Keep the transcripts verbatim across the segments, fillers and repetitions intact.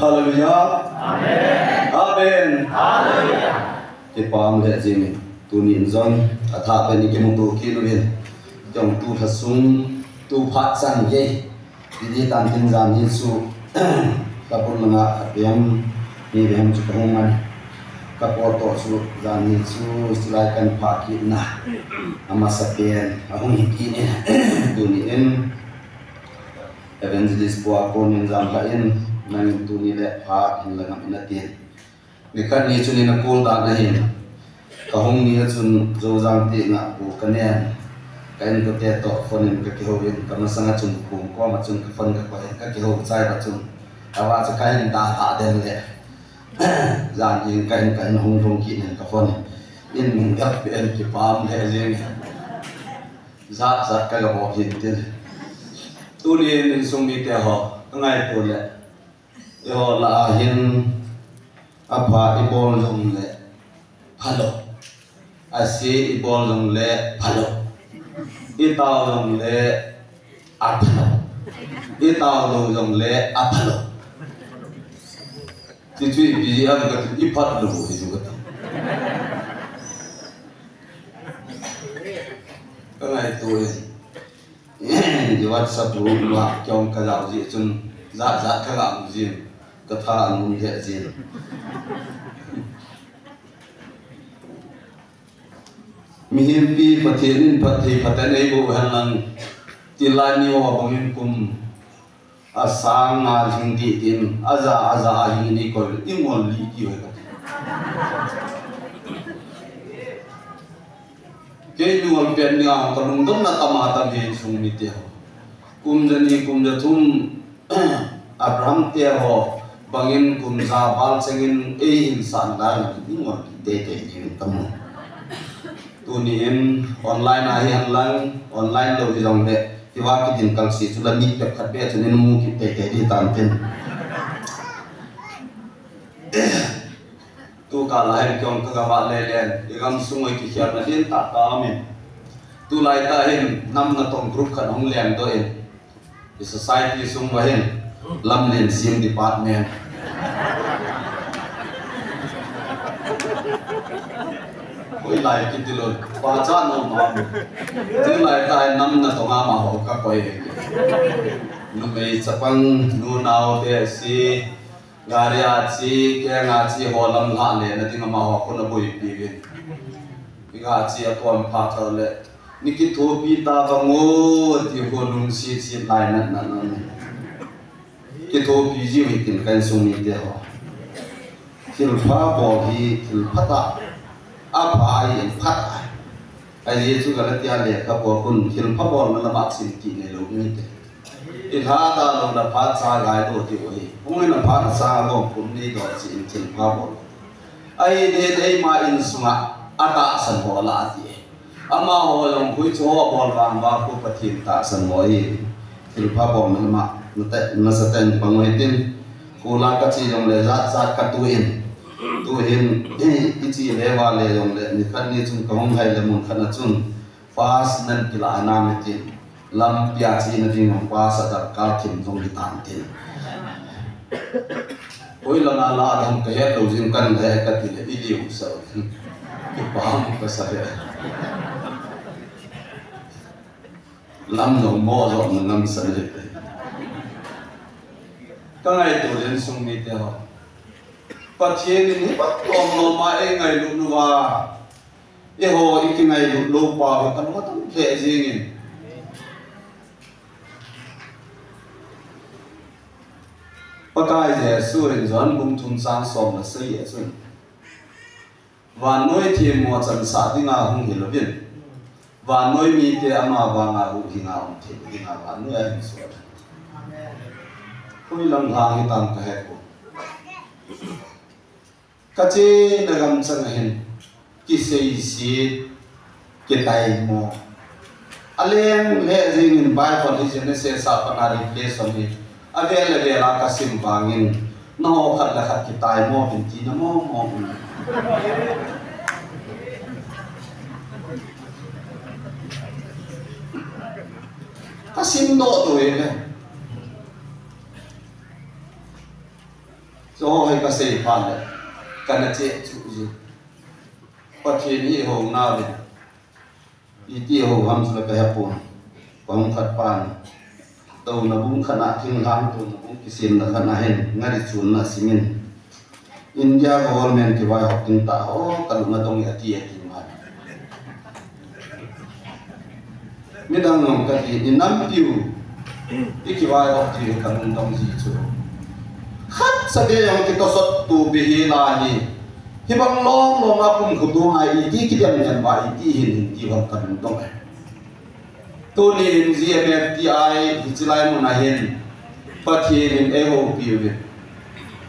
Hallelujah. Amen. Amen. Hallelujah. Kipah lheh jing in, tuni in jong athah pen in kimuto kit uvin, jong tu lha sung, tu phat chan gei. Titi tan tin jan hi chu, ka pun langa khat vei ham, ni vei ham chu ka hung man. Ka po to chu jan hi chu, chulai kan pha kit na. Amasa pen, ahung hi kit in, tuni in, Evangelist Pu a kon in jam lha in, nangin tuni le pha hin la ngam in atin. Nikhat ni chun in a kul dan ahin. Ka hung ni a chun Zojang ti nga pu ka nen. Ka inkote to phone in ka kihou in, ka masang a chun kum kom a chun ka phone ka koi in ka kihou chai ba chun. Ava chu ka in da ha den le. Jan in ka in ka in hung hung kit in ka phone. In min gap pe en kipah lheh jing. Jat jat ka ga bol hin tin. Tuni in insung mite ho, ka ngaito le. Eiho lah a hin apha i bol jong le phalou. Ase i bol jong le phalou. I tao jong le aphalou. I tao lou jong le aphalou. Ti chu ipi ham kati, i phat lou hi chu kati. Ka ngaito e. I WhatsApp group a kiong ka jao jeh chun, jat jat ka ga mu jin, ka tha a lum lheh jin. Mihem pi Pathen in phatthei phaten eiboh hen lang, tilai ni ho bangin kum a sang nga hing dih tin, aja, aja a hing ni koi, i ngol lih ti ho kati. Kei nungol pen ni a ka lungdon na tam a tam hi insung mite ho. Kum ja ni, kum ja thum, Abraham te ho bangin kum ja val chengin ei hin san dan nungol te te ni ka mu. Tuni in online a hi hen lang, online lou hi jong le, hiva kidin kal si chu la ni pek khat be chun in mu kit te te di tan tin. Tu kal a hin kiong ka ga va le len, i gam sung oi kikhel na din ta ta min. Tulai ta hin nam natong group khat hung leng doh in, i society sung va hin lamlen sim department. Hoilai kiti lou, pa cha no ma. Tulai ta hin nam natong ama ho ka koi. Numei chapang, nu nao te si, gari a chi, keng a chi ho lam lha le na ding amaho khun a boipi uvin. I ga chi a tuam pha ta le, ni kithopi ta vang o, ti ho lungset set lai na na na. Kithopi ji uvin tin ka insung mite ho. Thilpha bol hi thilpha ta. Apha hi pha ta. Ajeh chu Galatia lekhabu a khun thilpha bolna lama chim ti nei lou ni te. I lha da lou na phat cha gai lou ti u hi. Hung in a phat cha lou kum ni do chi in thilpha bol. Ahin eima insunga atahsan bol a ti. Amaho jong khui chu ho bol vang va khu Pathen tahsan mo hi. Thilpha bolna lama, na te, na sa ten pang uvin tin. Khu la ka chi jong le jat jat ka tu in. Tu hin, i chi le va le jong le, ni khat ni chun ka hung hai le mun khat na chun. Pass nan kila na mi tin. Lampi a chi na ding pass a darkar thim jong hi tan tin. Hoilanga la dam ka het lou jing kan he ka ti le i liu sa. Kipah ka sa he. Lam jong mo jong na ngam sa le. Ka ngaito le insung mite ho. Pathen in hi bang lom lom a ei ngailut uva. Eiho i kingailut lou pa ho kan ho tam lheh jing in. Pakai Jesu in Johan bung thum chang som le sagi a chun, vannoi themmo chansah dinga hung hi louvin, vannoi mite ama vanga huhhinga um thei dinga vannoi a hin sol. Hoilang lhang hitam ka he poi. Ka chena gam chang a hin kiseiset, kitaimo. A leng lheh jing in Bible hi Genesis a pat a Revelation hi a vel a vel a ka sim vangin, nangho khat le khat kitaimo uvin tina mong mong. Ka sim doh doh e le. Toh hoi kasei phat le, kana che chu ji. Pathen hi ho na ve. Iti ho ham chu le ka hepon. Kong khat pan. Touna bung khat na thing lang touna bung kisim na khat na hin. Ngari chun na simin. India government kivai hok ding ta ho, ka lung a dong ati ati ma. Midang nung kati, ni nampiu, i kivai hok ti ka lung dong ji chu. Khat sa be yang ki to sot tu bi hi la hi. Hi bang long long a kum khu tu ngai i ti ki dem dem ba i ti hin hin ti bang ka lung dong. Tuni in G M F T I hiche lai mun a hin Pathen in eiho piu ve.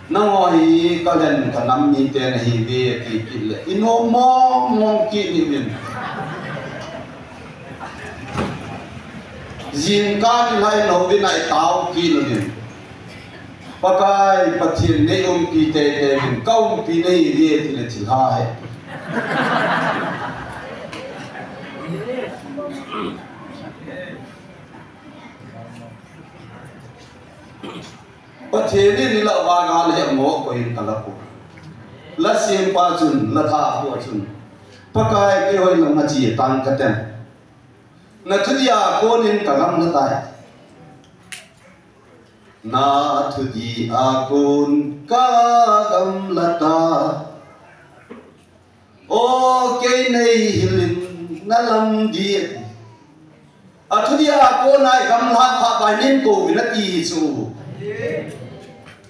Nangho hi ka len ka nam mite nahi ve ti kit le. I nom mong mong kit ni vin. Jingkah ni lai no vin ai tao kit ni vin. Pakai Pathen nei umpi teitei vin, ka umpi nei ve ti le thil ha he. Pathen in i la vanga le mo ko in ka la ko. La sim pa chun, la tha ko chun. Pakai kei hoi lam na chi tang ka ten. Na thu dia ko nin ka gam la tai. Na thu dia ko ka gam la ta. O kei nei hilin na lam di. A thu dia ko nai gam la kha bai nin ko vin a ti chu.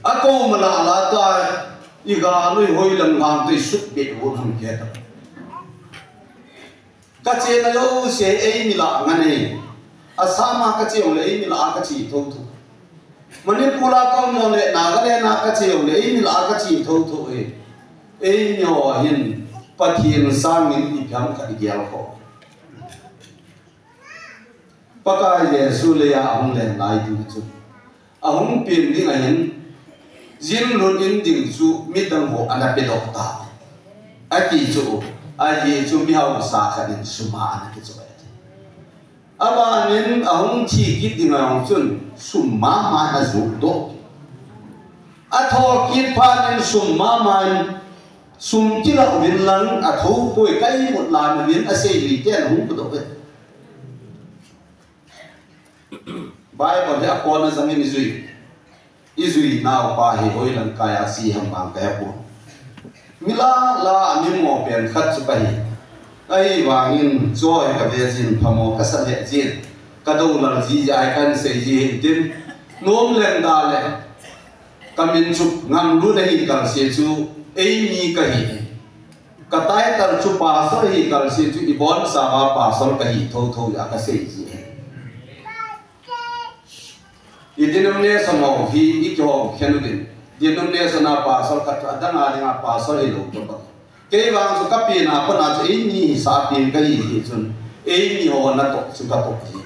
A ko ma la la ta i ga lui hoi lam lam te sut be wo ham ke ta. Ka che na lo se ei mi la nga nei. A sa ma ka che le ei mi la ka chi tho tho. Manipur a ka um le Nagaland a ka che le ei mi la ka chi tho tho e. Ei mi ho hin Pathen sangin i phiam ka di gel ko. Pakai Jesu le a hung len lai tu chu. A hung pin ding a hin, jin lun in ding chu midang ho ana pe dok ta. A ti chu, a ji chu mi hausa khat in sum a ana ki chu. A ban in a hung thi kit ding a hung chun, sum ma ma a zu dok. A tho kit phat in sum ma ma in, sum kila vin lang a tho poi kai mut la na vin a sei lui ten hung ku dok. Bible hi a kona zangin i jui. I jui nau pa hi hoi lang kai a si ham bang ka he pon. Mi la la a mi mo pen khat chu ka hi. Ahi vangin chu hi ka ve jin phamo ka sa le jin. Ka do lal ji ja hi kan sei ji hin tin. Nom leng da le. Ka min chu ngam lu na hi kal se chu ei mi ka hi. Ka title chu pastor hi kal se chu i bon sa va pastor ka hi tho tho ja ka sei ji. I denomination ho hi i kihou khen uvin. Denomination a pastor khat chu adang a ding a pastor hi lo to ba. Kei vang chu ka pi na pa na chu ei ni hi sa pi ka hi hi chun. Ei ni ho na to chu ka to hi.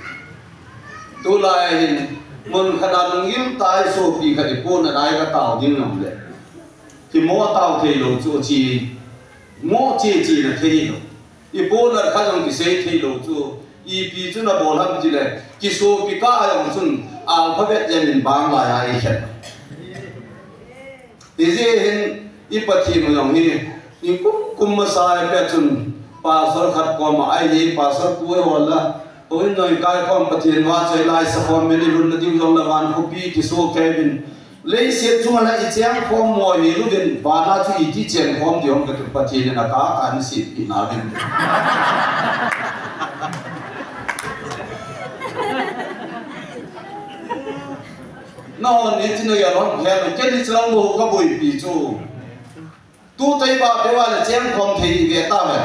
Tulai hin mun khat a lungil tai so pi ka i pu na dai ka tao ding nam le. Ki mo tao thei lo chu chi. Mo chi chi na thei lo. I pu na kha jong kisei thei lo chu, ipi chu na bol ham ti le, kisopi ka a jong chun, alphabet jen in bang lai a i khen. Ti ji hin, i Pathen u jong hi, i kum kum masa i pe chun, pastor khat koma, ai hi pastor pu e hol la, oi noi kai khom Pathen va choi lai sa khom meni lun na ding jong la van khopi kiso kevin, Leiset chunga la i cheng khom mo hi luvin, vana chu i ti cheng khom diu ka tu Pathen in a ka ka ni si pi na vin. Na hon ni ti no ya lon ya no ke ni chang mo ka boi pi chu. Tu tai ba pe wa le cheng khom thei ve ta ve.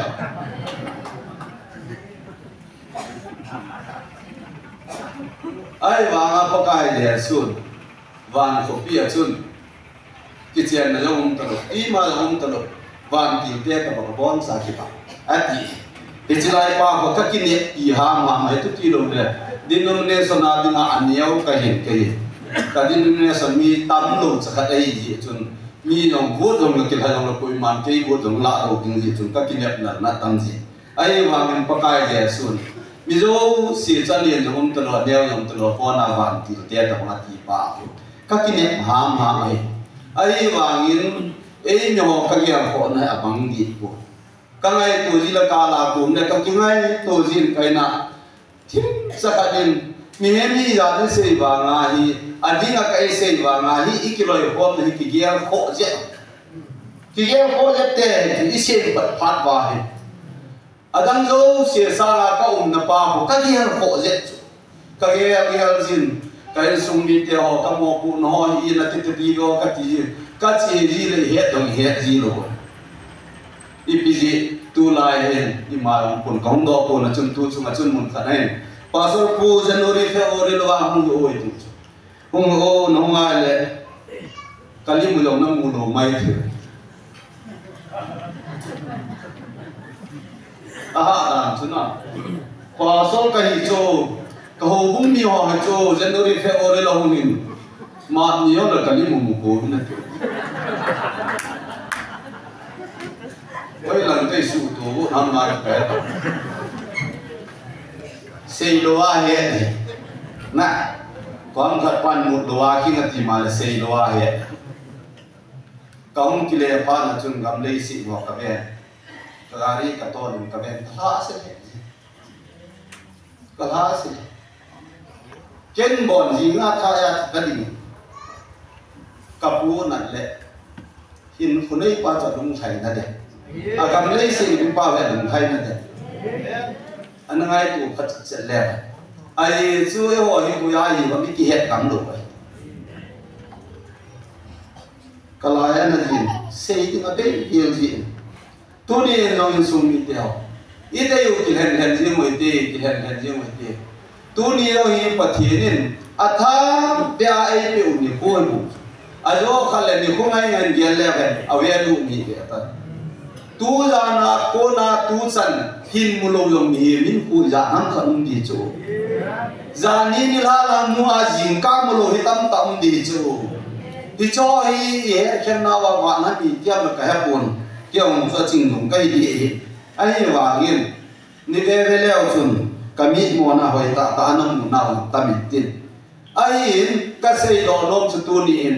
Ai vanga Pakai le sun. Van khopi a chun kichenna jong um talou, ima jong um talou, vantil te ka bang bon sa kiba. Ati. Hichi lai pa ko ka kinep pi ha ma mai tu ti lo le. Denomination a dinga aneo ka hin ka hin. Ka denomination mi tam lo cha khat ahi ji chun. Mi jong vote jong la kilha jong la koiman kei vote jong la lo ding ji chun ka kinepna na tam ji. Ahivangin Pakai Jesu'n, mi jouse chu alen jong um talou, aneo jong um talou, kona vantil te tabang ati pa ahi. Ka kinep hamham ahi. Ahivangin, eimi ho kagelkhohna hi abang deh poi. Kangaito ji le kala kum le kakingaito jin kaina. Thim sa khat in, mihem hi ijat isei vanga hi, adinga kaisei vanga hi, ikiloikhomna hi kigelkhoh jeh. Kigelkhoh jeh te, isei phat phat va hi. Adang jouse sanga kaumna pa ho, kagelkhoh jeh chu. Kagel gel jin, ka insung mite ho, kamopohna ho hi, ina titi ti ho kati jin. Kache ji le ihet dong ihet ji lou. Ipi jeh, tulai hin, ima jong pun kahung doh pon a chun tu chunga chun mun khat ahin. Pastor pu January, February lou a hung doh oi tu chu. Hung o, nahung a le, kalim u jong namu lou mai thei. Aha dan chu na. Pastor kahi chu, kahoubung mi ho hi chu, January, February lou hung in. March ni jong le kalim u mu ko na. Hoilang kaisuhto u ham mai pe. Seilou a he. Na. Kom khat pan mu lou a kinga ti ma le seilou a he. Kahung kile phat na chun gam leiset ho kaven. Kagari katol in kaven. Tha se he. Kalhase. Ken bon jinga thaya kading. Kapu nat le. Hinkho nei pa chu lunglhai na de. Agam leiset pa ve lunglhai na de. Ana ngaito khat chet le. Ahi chu eiho hi kuya hi ba mi kihet gam lou ai. Kalai ana jin. Sei ding abei hiel jin. Tuni in jong insung mite ho. Iteu kilhen lhen jing u hite, kilhen lhen jing u hite. Tuni jong hi Pathen in athah beh a eipeh u nikho hi bu. Ajo khat le nikho ngai ngai gel le hen, a value um hite ata. Tujan a kona tuchan hin mu lou jong mihem hinkho ijat ham khat um ding chu. Jani nilhah lang mu a jingkah mu lou hi tamtah um ding chu. Hicho hi ihet khen nauva vana mi tiam le kahe pon. Kei jong chu aching dong kahi ding ahi. Ahivangin, ni veve leu chun, kamit mona hoi tah tah a namu nau tam in tin. Ahin, kasei doh nom chu tuni in,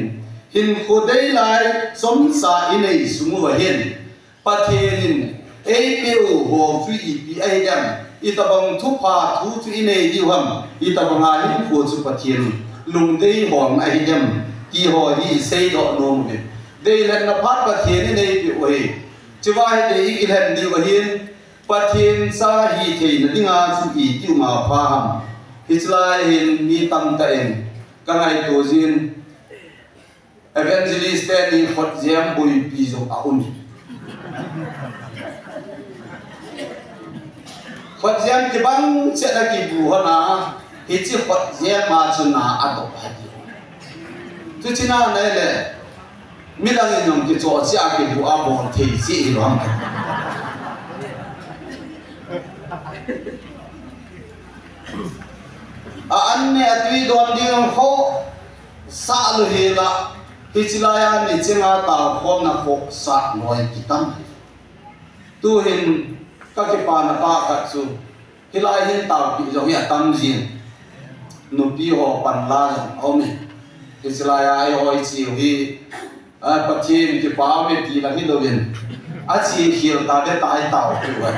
hinkho dei lai, chomcha inei sung uva hin, Pathen in eipeh u ho chu ipi ahi dem, itobang thupha thu chu inei diu ham, itobang a hinkho chu Pathen lungdei holna ahi dem, ti ho hi isei doh nom uve. Deilhenna phat Pathen in eipeh u ahi. Chuva hi dei ikilhen diu ahin, Pathen cha hi theina dinga chu iti um a pha ham. Hichelai hin mi tamtah in kangaito jin, evangelist teni khotjem boipi jong aum in. Khotjem kibang chet a kibu hon a, hiche khotjem a chu na adoh ahi. Chuche na nai le, midang in jong kichoh cheh a kibu a bol thei cheh hilou ham. A an ne atui don ding jong khohsah lou hela, hichelai a ni chenga taokhomna khohsah loi kitam. Tuhin kakipana pa khat chu, hilai hin taopi jong hi atam jin. Nupi ho panla jong aum in. Hichelai a eiho icheu hi, a, Pathen kipa ume ti la hilouvin. Ache khel ta ve tai taopi uva.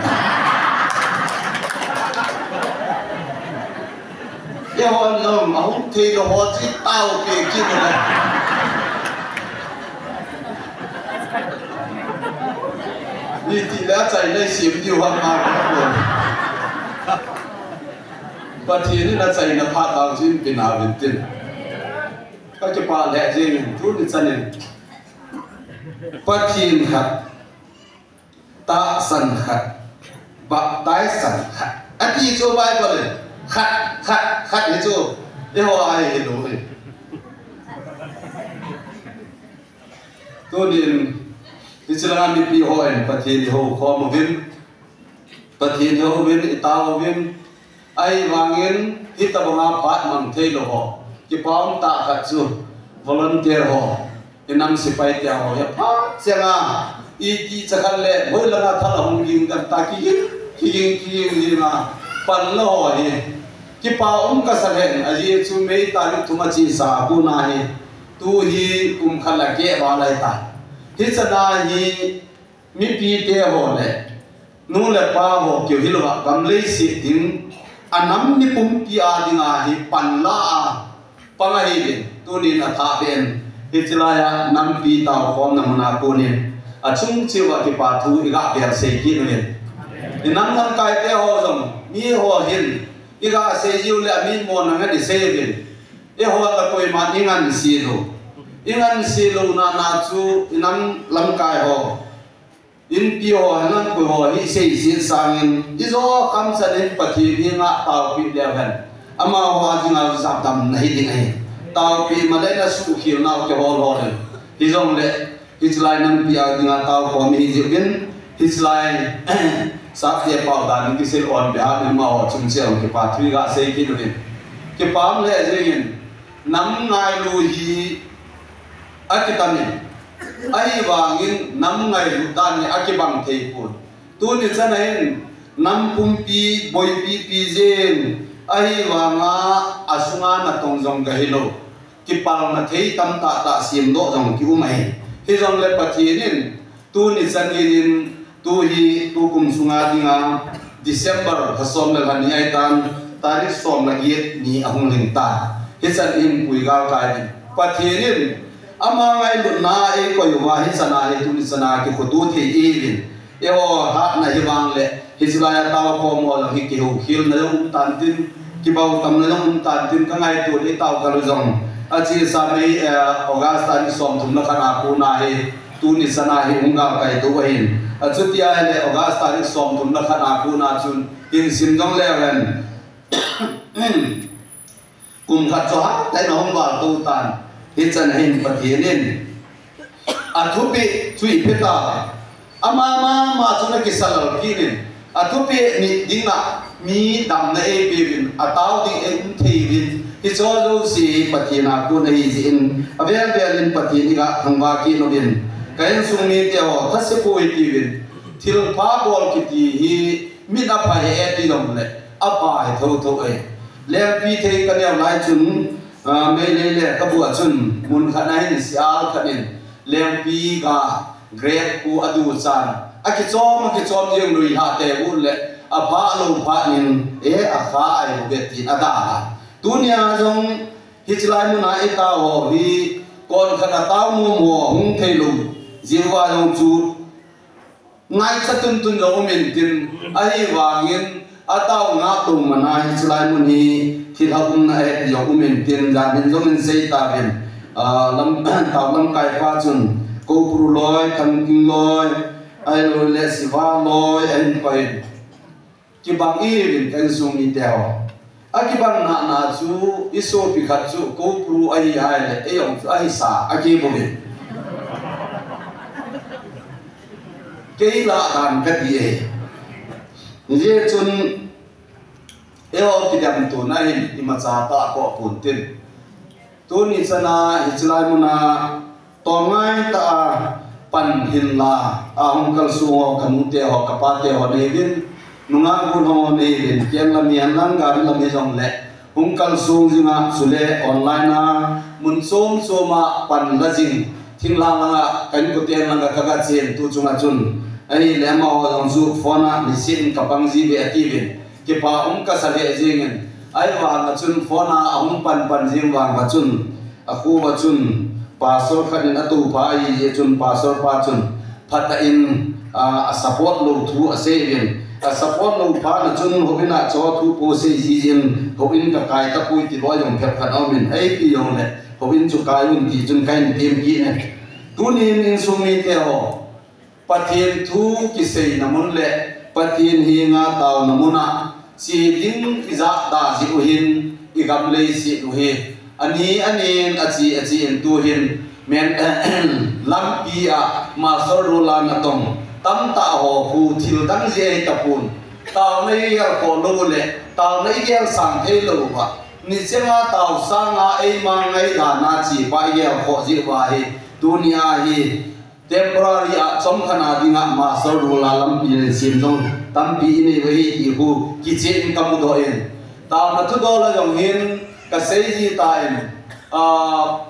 Eihon jong ahung theilou ho chu taopi kit uva. Itile achaina isem diu ham a. Pathen in achaina phat vang chu ipi na uvin tin. Kakipah lheh jengin tuni chan in. Pathen khat. Tahsan khat, baptize san khat. Ati chu Bible in, khat, khat, khat hi chu, eiho a hi hilou hi. Tunin, hiche langa mipi hon, Pathen ihoukhom uvin, Pathen ihou uvin, itao uvin, Ahivangin, hitabanga phat mang theilou ho. Kipa um tah khat chu volunteer ho, inam sepai te ho, hi phat chenga, iti chakhat le, hoilanga thal ahung ging dan ta kiging, kiging, kiging, kiging a, pan lou ho hi. Kipa um kasa lheh in, ajeh chu May tarik thum a chesa, kona hi. Tu hi kum khat le keh val ahi tai. Hichana hi mipi te ho le nu le pa ho keu hilouva gam leiset ding a nam mipumpi a dinga hi panla a pang ahiuvin, tunin athah beh in hiche laiya nampi taokhomna muna konin achung cheh uva kipa thu iga bel sei kit uvin. Inam lamkai te ho jong mi ho hin iga sei jiu le ami mo na ngan isei uvin. Eiho la koima ingan seiu. Ingan seilouna na chu inam lamkai ho, inpi ho, henlang koi ho hi sei jin sangin ijo kamchan in Pathen henga taopi leu hen, amaho a dinga jabdamna hi ding ahi. Taopi ma le na suhkhel nau kihol hol in. Hijongle hiche lai nampi a dinga taokhom ihi jeh uvin, hiche lai sahte pao dan in kisei on behalf in amaho chung cheh a kipa thu iga sei kit uvin. Kipa um lheh jengin, nam ngailu hi akitamin, ahivangin nam ngailu dan hi akibang thei pon. Tuni chana hin nam pumpi boipipi jeng, ahivanga asunga natong jong gahilou, kipalna thei tamtah tah semdoh jong kium ahi. Hijongle Pathen in tuni chan geiyin, tu hi tukum sunga dinga December lha som le lha ni ahitan, tarik som le get ni ahung lhing tan. Hichan in pui galkai in Pathen in ama ngailutna eikoi uva hichana hi tuni chana kikhoto thei ihiuvin. Eiho hatna hi vang le hiche laiya taokhom ho jong hi kihoukhel na jong um tan tin, kibautam na jong um tan tin, kangaito le taokal u jong achesa May, eh, August tarik somthum le khat a kona hi tuni chana hi hung galkai tou ahin. Achuti ahile August tarik somthum le khat a kona chun hin sim jong leu hen. Kum khat chu hatah in ahung val tou tan. Hichan hin Pathen in athupeh chu eipeh ta. Ama mama chun akisalal kit in, athupeh nit dinga mi damna eipeuvin, atao ding eium theiuvin, hiche jouse Pathen a kon ahi jeh in, avel vel in Pathen iga thangvah kit uvin. Ka insung mite ho, thase poi tiuvin. Thilpha bol kiti hi min apha e ti jongle apha hi thotho e. Lengpi thei kaneo lai chun, ah, Meitei le kabu a chun mun khat a hin sial khat in lengpi ga grep ku aduchan, akichom, akichom jeng lui lhah teu le apha lou phat in, e, akha ahi bou ve tin adalha. Tunia jong hiche lai muna itao ho hi kon khat a tao nom ho hung thei lou jeh uva jong chu ngaicha tuntun jong um intin, ahivangin atao ngap lou mana hiche lai mun hi thilha umna ahi jong um intin, jan hin jong in sei tauvin, ah, lam, tao lamkai pa chun Koupru loi, Thangting loi, ahilou le Siva loi ahin koi in. Kibang ihiuvin ka insung mite ho. Akibang nana chu isopi khat chu Koupru ahi ahile, eijong chu ahisa akibouvin. Kei lah dan kati e. Hijeh chun eiho kidemtona hin imacha tah koh pon tin. Tuni chana hiche lai muna tomngai tah a pan hinla, ahung kalsong ho, kanute ho, kapate ho nahiuvin, nungah gon ho nahiuvin, keng lam hihen lang gari lam hijongle hung kalsong jinga, chule online a mun chom chom a pan la jing, thinglhang langa, ka inkoten langa kaga chen tu chunga chun, ahile amaho jong chu phone a niseh in kapang jiuve atiuvin. Kipa um kasa lheh jengin, ahivanga chun phone a ahung pan pan jeng vanga chun, akho uva chun pastor khat in atoupha ahi jeh chun pastor pa chun phatah in, a, a support lou thu aseiuvin. A support lou phat na chun houin a chu thu po sei jijin, houin kakai tapoi ti loi jong phabep khat aumin, eipi jongle houin chu kai un ti chun kahin tem kit in. Tunin insung mite ho, Pathen thu kiseina mun le Pathen henga taona muna che ding ijat da jeh u hin igam leiset u hi ani anin ache ache in tu hin men lampi a master roll a natong tamtah ho khu thil dang jeh ahi tapon, taona igel khoh lou le taona igel sang thei lou uva, nicheng a tao sanga eima ngaidana chepa igel khoh jeh uva hi tunia hi temporary a chomkhat a dinga master roll a lampi lensem jong tampi inei uve ti khu kicheh in kamudoh in, taona thudol a jong hin kasei ji tan, ah,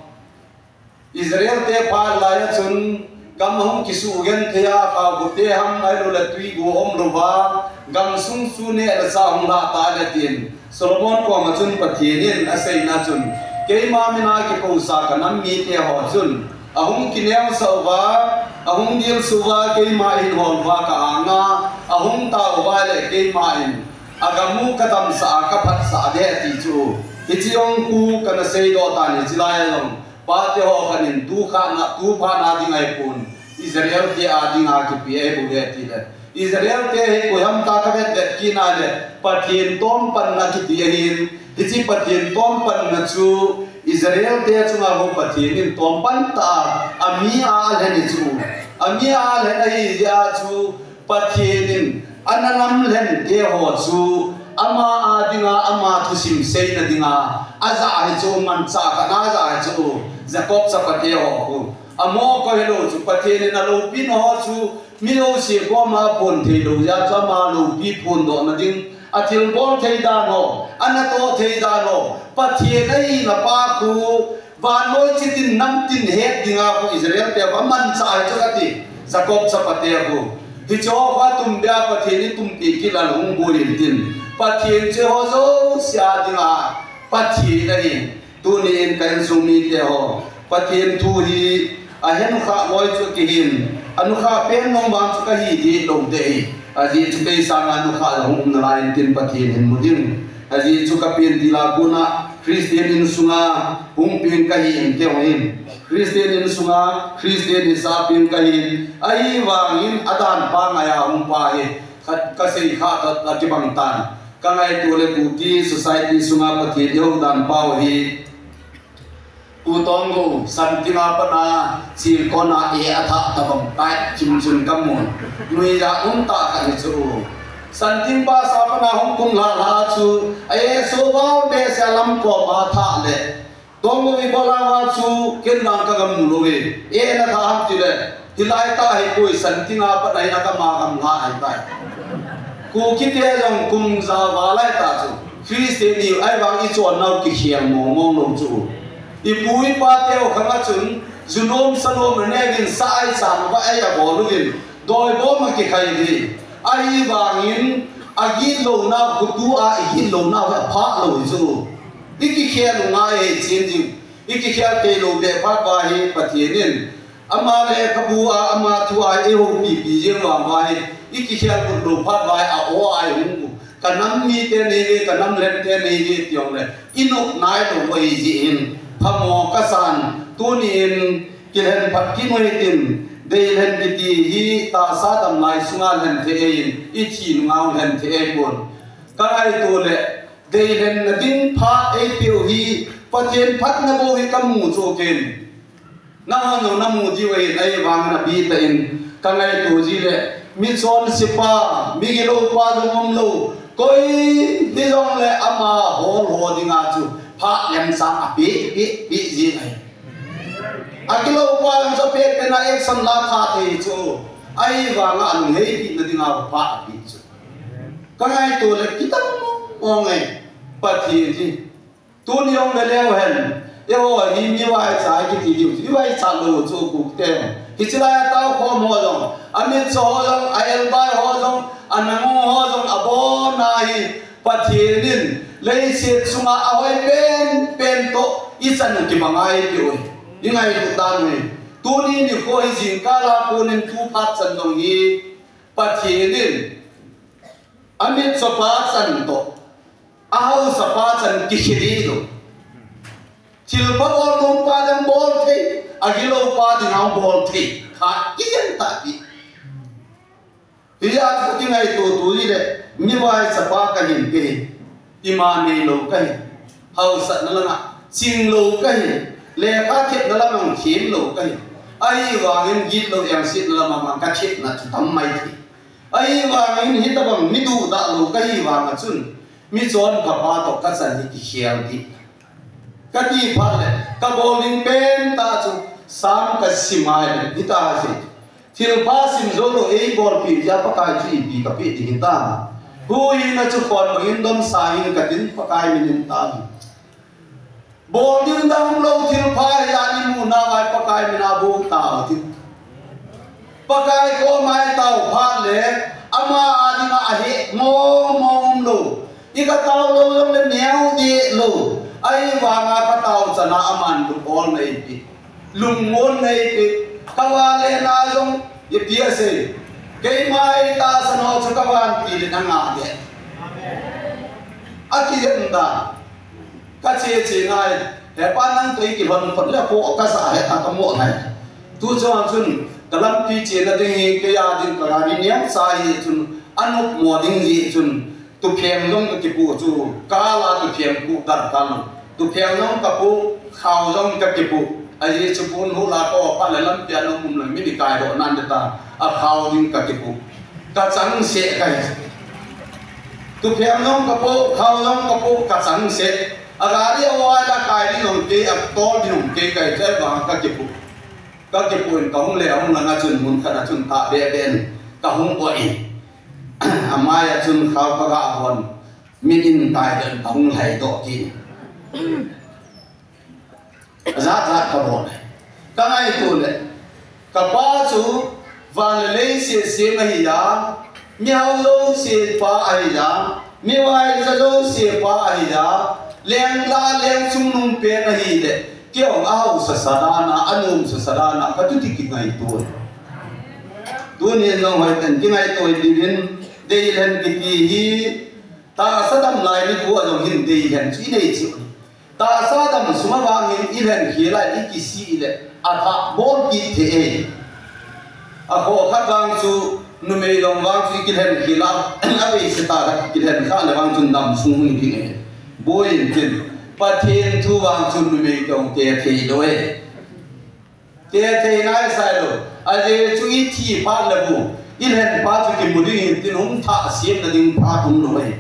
Israel te phat lai a chun gam ahung kisugenthei a, khaobu te ham ahilou le tui gu umlou va, gamsung chu neh le chah hung lha ta le tin Solomon koma chun Pathen in aseina chun, keima mina kikousa ka nam mite ho chun ahung kineosah uva, ahung dilsu uva, keima in hol uva ka anga ahung tao uva le keima in agam u ka damsah a ka phatsah de ati chu. Hiche jong khu kana seidoh tan, hiche lai a jong pate ho khat in tu khat na, tu phat na ding ahipon, Israel te a dinga kipe ahi bou ve ti le. Israel te hi koi ham tia ka vet vet kit na le, Pathen tom panna kiti ahin, hiche Pathen tom panna chu Israel te chunga bou Pathen in tom pan ta a, ami a alhen hi chu. Ami a alhen ahi jeh a chu Pathen in ana lamlhen te ho chu ama a dinga, ama thusim seina dinga ajah hi chu, manchah khat na ajah hi chu, Jacob chapate ho khu. Amo koi hilou chu, Pathen in aloupina ho chu mi jouse koma phon thei lou jeh a chu ama loupi phondohna ding, athilbol thei dan ho, anatoh thei dan ho, Pathen ahina pa khu vannoi chitin namtin het dinga khu Israel te khu amanchah hi chu kati, Jacob chapate khu. Hiche ho khu atumbeh a Pathen in atumpeh kit a hung boi in tin, Pathen chu eiho jouse a dinga Pathen ahi. Tuni in ka insung mite ho, Pathen thu hi ahenkha loi chu kihin, anukhah pen nom vang chu kahi deh lou deh hi. Ajeh chu kei sanga nukhah jong hung um nalai in tin Pathen hin mu ding. Ajeh chu ka pen dila kona Christian insunga hung pen kahi in kei jong hin, Christian insunga Christian hisa pen kahin, ahivangin adan pa ngai a hung pa hi khat kasei kha ta, ta kibang tan. Ka ngaito le Kuki society sunga Pathen ihou dan pau hi, Pu Tonggou, Santing a pat a, Chingkon a e athah tabang tai, chim chun kamun. Nuija um tah khat hi chu. Santing pa sa pat a hung kum lha lha chu, a e so vau behseh a lam kom a thah le. Tonggou ibola vang chu ken vang ka gam mu lou ve. E na thah ham ti le, hilai tah hi koi Santing a pat a hi a gam a gam lha ahi tai. Kuki te jong kum ja val lai tah chu Christian i ahivang i chon nau kikhel mong mong lou chu. I pu i pa te u khang a chun, ju nom sa nom a ne vin sa ai chan va ai a bol uvin, doi bom a kikhai ve. Ahivangin, agit louna, khutu a igit louna, aphah lou chu. I kikhel u ngai e chen jing. I kikhel kei lou beh phat va hi Pathen in ama lekhabu a, ama thu a eihoupi pi jeng vang va hi, i kikhel got lou phat va hi a o a eihung u. Ka nam mite nei ve, ka nam lhente nei ve ti jong le, i nop nai lou ahi jeh in, phamo kasan, tuni in kilhen phat kit u hitin, deilhen kiti hi tahsa damlai sunga lhen thei ahin, i thi nunga lhen thei ahipon. Ka ngaito le, deilhenna ding phat eipeh u hi, Pathen phatna bou hi kamu chu ken. Nangho jong namu diu ahin, ahivangin abih tah in ka ngaito ji le, mi chonsepa, migilou pa jong umlou, koi hijongle ama hol ho dinga chu phat lemchang apeh, peh, peh jing ahi. Agilou pa jong chu apeh peh na action la kha thei chu, ahivanga alunghei pehna dinga phat apeh chu. Ka ngaito le kitam mong mong e, Pathen hi. Tuni jong ve leu hen, eiho hi mi vaicha kiti diu, i vaicha lou chu Kukte. Hiche lai a tao khom ho jong, amitcho ho jong, a elbai ho jong, a nangong ho jong, abon a hi Pathen in leiset chunga ahoi pen pen toh i chan u kibang ahi ti u. I ngailut dan u hi. Tuni nikho hi jingkal a konin tu phat chan jong hi Pathen in amitcho pa chan toh, ahaosa pa chan kikhel lou. Thilpha bol nom pa ding bol thei, agilou pa ding a bol thei. Kha kijen tah pi. Hijeh a chu kingaito tu ji le, mi vaicha pa kahin, kahin. Ima neilou kahin. Haosatna langa chinglou kahin. Lekha thepna lama themlou kahin. Ahivangin gitlou engsetna lama mang kathepna chu tam mai thei. Ahivangin hitabang mi duhdah lou kahi vanga chun, mi chonpha pa toh kachan hi kikhel ding. Kati phat le, kabol ding pen tah chu, Sam kasim ngai le, hitia asei. Thilpha sim jou lou eibolpeh jeh a Pakai chu ipi kapeh ding hitam. Huhhingna chu khon bangin domsa hing katin Pakai min in tam. Bol ding dang umlou thilpha hi a imu nauva Pakai mina bou tao tin. Pakai koma itao phat le, ama a dinga ahe mong mong umlou. Ika tao lou jong le neo deh lou. Ahivanga katao chana aman lungol neipe. Lungmon neipe. Kavale na jong ipi asei. Keima itahsan ho chu kavantil in anga deh. Akijem da. Kache che ngai. He pa nang kei kilhon phot le ko kasa he ta kamo ngai. Tu chon chun kalampi chena ding hi kei a ding kagari niam sa hi chun anop mo ding ji chun. Tupheng jong kakipu chu, kala tupheng pu darkar lou. Tupheng jong kapu, khao jong kakipu. Ajeh chu pun hula ko pa le lampi a nung um le mi ni kai do nan de ta. Akhao ding kakipu. Kachang se kai. Tupheng jong kapu, khao jong kapu, kachang se. Agari a wai la kai ding jong kei, atol ding jong kei kai, chai bang kakipu. Kakipu in kahung le, ahung langa chun mun khat a chun ta be be in. Kahung ko in. Amai a chun khao kaga von. Min in tai den kahung lhai doh kit. Ajat jat kabol. Kangaito le. Kapa chu van le leiset sem ahi a. Mihao jouse pa ahi a. Mivaicha jouse pa ahi a. Lengla lengchungnung pen ahi le. Kei jong ahaosa sa dan a, anomsa sa dan a, katuti kingaito. Tunin jong hoiten kingaito diuvin, Deilhen kiti hi, tahsa dam lai nikho a jong hin Deilhen chu inei cheh u. Tahsa dam sung a vang hin ilhen khel a ikisih le, athah bol kit thei e. Akho khat vang chu, numei jong vang chu ikilhen khel a, avei se ta khat kilhen kha le vang chun dam sung hung ding e. Boi in tin, Pathen thu vang chun numei jong te thei lou e. Te thei nai sai lou. Ajeh chu ithi phat le bu. Ilhen pa chu kimu ding hin tin hung thah siam na ding phat um lou e.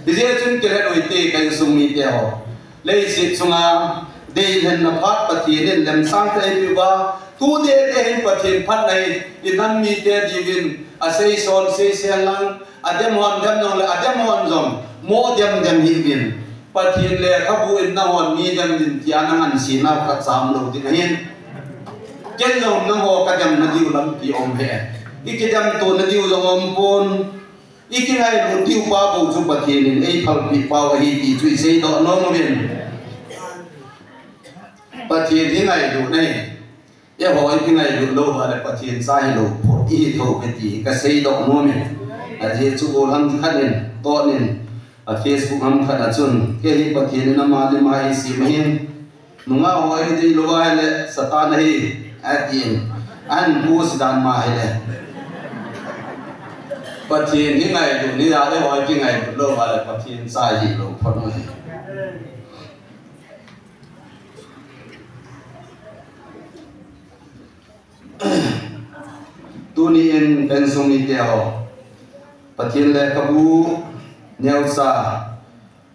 Hijeh chun kilhen u hite ka insung mite ho. Leiset chunga, deilhenna phat Pathen in lemsang tah eipeh uva, tu tete hin Pathen phatna hi, inam mite diuvin, aseison seisen lang, adem hon dem jong le, adem hon jong, mo dem dem hih uvin. Pathen lekhabu in nahon mi dem din tia nangansena u kacham lou ding ahin. Ken jong nangho kademna diu lampi um e. Ikidemto na diu jong um pon. Ikingailut diu pa bou chu Pathen in eiphalpeh pau ahi ti chu iseidoh nom uvin. Pathen hi ngailut ahi. Eiho ikingailut lou uva le Pathen cha hilou phot ihi thou ve ti kaseidoh nom e. Ajeh chu gollhang khat in, Ton in, a Facebook ham khat a chun, kei hi Pathen in ama lim a eisem ahin. Nungah ho eidei lou ahile, Satan ahi, atin. Ahin post dan ma ahile. Pathen hi ngailut ni a le hoi kingailut lou ahile, Pathen cha hilou phot u ahi. Tuni in ka insung mite ho, Pathen lekhabu neocha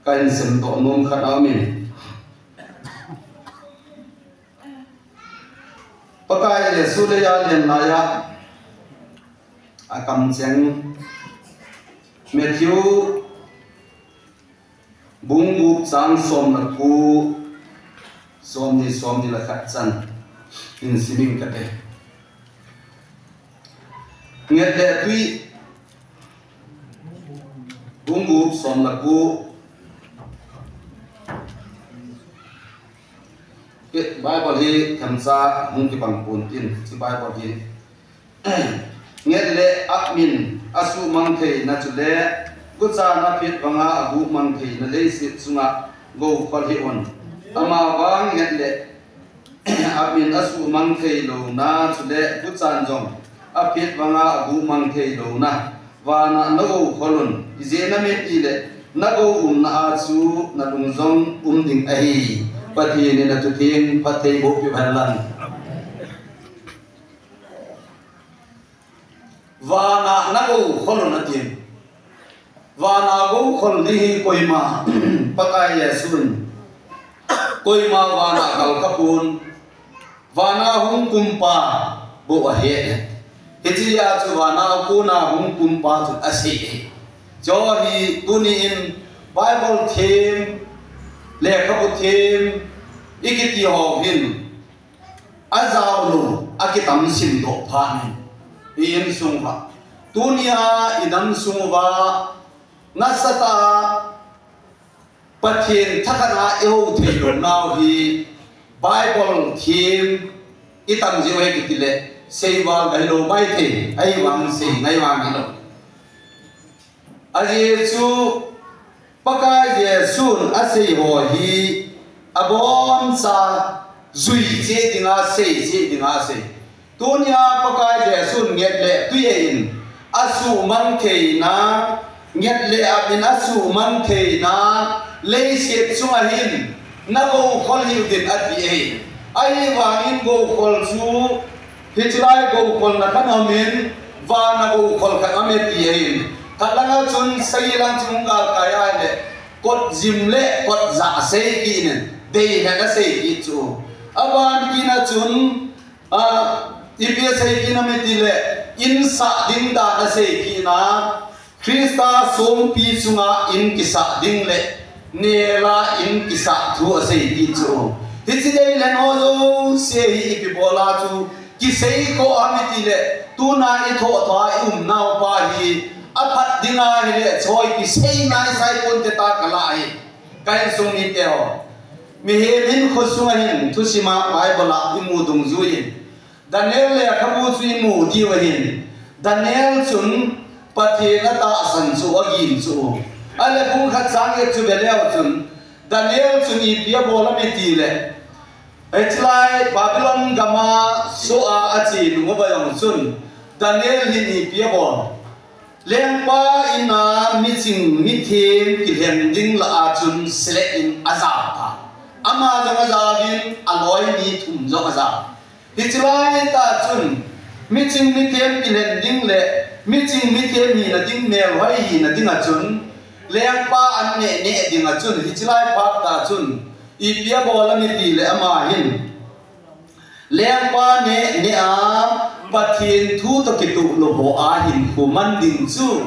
kahin simdoh nom khat aumin. Pakai Jesu leiya alen laiya, akamcheng Matthew bung gup chang som le ko, somni, somni le khat chan hin sim ing kate. Nget le tui, bung gup som le ko. Bible hi themcha hung kibang pon tin, hiche Bible hi. Nget le apmin asuhmang theina chule, guchan aphet vanga aguhmang theina leiset chunga goukhol hih un. Amavang nget le apmin asuhmang theilouna chule, guchan jong aphet vanga aguhmang theilouna vana nagoukhol un. Ijeh inem itile, nagou umna a chu nalung jong um ding ahi. Pathen in athutheng phatthei boh peh hen lang. Vana nagoukhol un atin. Vana goukhol ding hi koima, Pakai Jesu in koima vana kalkha pon, vana hung kumpa bou ahe. Hichea chu vana kona hung kumpa chu asei. Chu hi tuni in Bible them, lekhabu them ikiti ho hin Ajao lou, akitam sim doh phat in. I insung uva. Tunia i nam sung uva. Nasatah a Pathen thakhat a i hou thei lou nau hi Bible thim i tam jing u hi kiti le, seival ngai lou mai thei, ahivang sei ngai vang hilou. Ajeh chu Pakai Jesun asei ho hi aboncha jui cheh dinga, sei cheh dinga asei. Tunia Pakai Jesun nget le tui in asuhmang theina, nget le ap in asuhmang theina, leiset chunga hin na goukhol hih uvin ati ahi. Ahivangin goukhol chu, hichelai goukhol na khat aumin, vana goukhol khat aume ti ahi. Khat langa chun sagi lang chu hung galkai ahile, kot jim le kot jah sei kit in, deihen asei kit chu. Aban kit na chun, a, ipi asei kit nam iti le, in sah ding dan asei kit na, Christa songpi chunga in kisah ding le, nela in kisah thu asei kit chu. Hiche deilen ho jouse hi ipi bola chu kisei kha ham iti le, tuna i thoh thoh a i um nau pa hi, aphat ding ahile, choi kisei nai sai ponte tia kalah ahi. Ka insung mite ho. Mihem hinkho sunga hin thusim a Bible a i mu dungjui in, Daniel lekhabu chu i mu diu ahin. Daniel chun Pathen atahsan chu agin chu. Ahile bung khat chang get chu ve leu chun, Daniel chun ipi abol ham iti le, hichelai Babylon gam a soh a ache nung uva jong chun, Daniel hin ipi abol. Lengpa in a miching mithem kilhen ding lah a chun select in ajao tai. Ama jong ajao in aloi mi thum jong ajao. Hichelai tah chun miching mithem kilhen ding le miching mithem hina ding, melhoi hina ding a chun lengpa an neh neh ding a chun, hichelai phat tah chun ipi abol ham iti le ama hin Lengpa neh neh a, Pathen thu toh kitoh lou ho a hinkho man ding chu